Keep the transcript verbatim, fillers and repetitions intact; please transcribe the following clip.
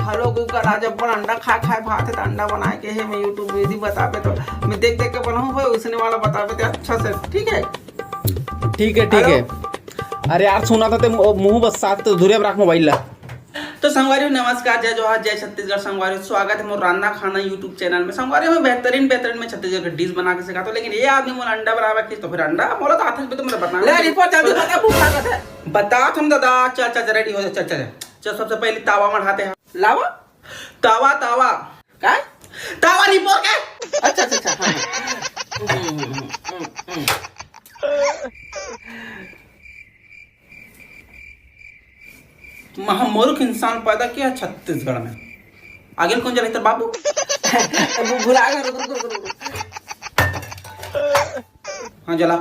Hello Google, आज अपन अंडा खाए खाए भात है, तो अंडा बनाए के है, मैं YouTube विधि बताबे, तो मैं देख देख के बनाऊँ भाई, उसने वाला बताबे ते अच्छा से, ठीक है? ठीक है, ठीक है। अरे यार, सुना था ते मु-, मुंह बस साथ तो दूरिया में रख मोबाइल ला। तो संगवारी हो, नमस्कार, जय जोहार, जय छत्तीसगढ़। संगवारी हो, स्वागत है मोर रांधा खाना YouTube चैनल में। संगवारी हो, मैं बेहतरीन बेहतरीन मैं छत्तीसगढ़ के डिश बना के सिखाता हूँ, लेकिन ये आदमी मोला अंडा बनावे की, तो फिर अंडा मोला तो आथे भी तो मतलब बता। ले रिपोर्ट जल्दी बता, भूख लागत है। बता तुम दादा, चल चल रेडी हो जा, चल चल चल। सबसे पहले तावा मढ़ाते हैं। लावा, तावा तावा। का? तावा नहीं पोर के। अच्छा अच्छा अच्छा, हाँ। महामूर्ख इंसान पैदा किया छत्तीसगढ़ में। आगे कौन चले तेरे बाबू? भुला गया, रुक रुक रुक रुक। हाँ जला।